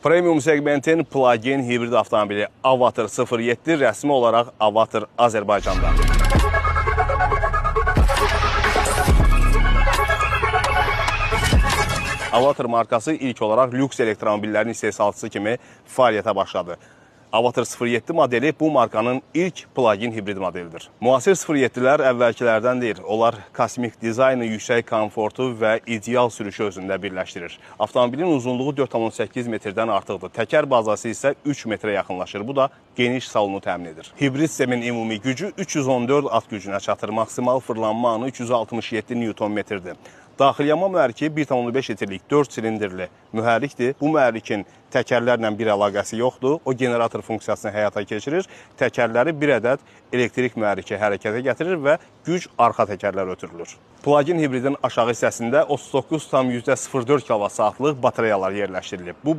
Premium segmentin plug-in hibrid avtomobili Avatr 07 rəsmi olaraq Avatr Azərbaycanda. Avatr markası ilk olaraq lüks elektromobillərin istehsalçısı kimi fəaliyyətə başladı. Avatr 07 modeli bu markanın ilk plug-in hibrid modelidir. Müasir 07-lər əvvəlkilərdən deyil. Onlar kosmik dizaynı, yüksək komfortu və ideal sürüşü özündə birləşdirir. Avtomobilin uzunluğu 4,8 metrdən artıqdır. Təkər bazası isə 3 metrə yaxınlaşır. Bu da geniş salonu təmin edir. Hibrid sistemin ümumi gücü 314 at gücünə çatır. Maksimal fırlanma anı 367 Nm-dir. Daxili yanma mühərriki 1,5 litrlik 4 silindirli mühərrikdir. Bu mühərrikin təkərlərlə bir əlaqəsi yoxdur. O generator funksiyasını həyata keçirir. Təkərləri bir ədəd elektrik mühərriki hərəkətə gətirir və güc arxa təkərlərə ötürülür. Plug-in hibridin aşağı hissəsində 39,04 kWh-lıq batareyalar yerləşdirilib. Bu